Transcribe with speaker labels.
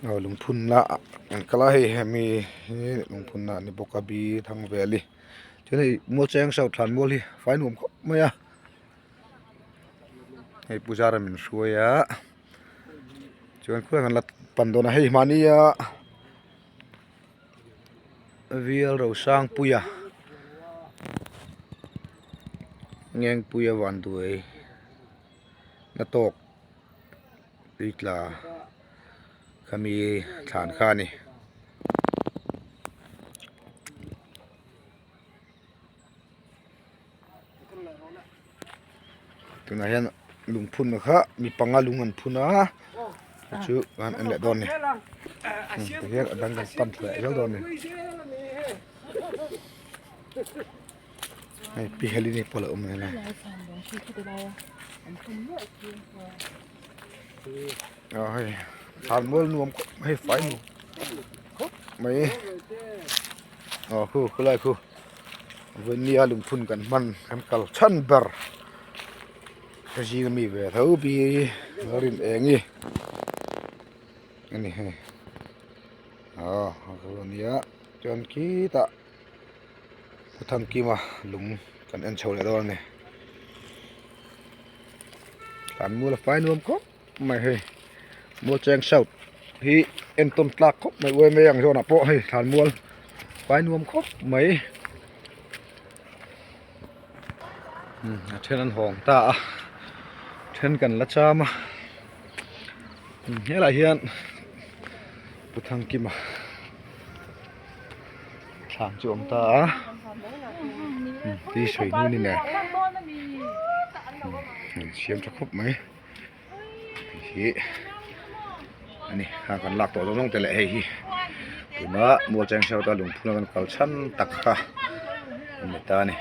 Speaker 1: Aw lungphunna an kal a hei hemi hi lungphunna a ni bawk a bi Thangveli chuan hei Mualcheng south thlanmual hi fai nuam khawp mai a hei puzara min hruai a chuan khuai kan la pan dawn a hei mahnia Vial Rosangpuia Ngengpuia Vanduai na tawk tui tla khami thlan kha a ni. Tunah hian lungphunna kha mi panga lung an phun a chu chu kan en leh dawn a ni tihian a dang kan pan thla leh zel dawn a ni hei pi helini pawh a lo awm leh a aw hei thlanmual nuam khawp mai fai nuam khawp mai aw khu khulai khu vawinia lungphun kan hman kan kal chhan ber ka zinga mi ve tho bi a rin eng hi a ni hei aw a lo nia chuan khitah Pu Thangkima lung kan en chho leh dawn a ni thlanmual a fai nuam khawp mai hei Mualcheng south hi entawn tlak khawp mai uai mai ang zawnah pawh hei thlanmual fai nuam khawp mai a then an hawng ta a then kan la cham a helaiah hian Pu Thangkima. Thlan chu a awm ta a tui sawi hnu ni nen an siam tha khawp mai hei hi a ni a kan lak tawh zawng zawng te leh hei hi tuna mualcheng sawta lungphun a kan kal chhan tak kha a ni ta a ni.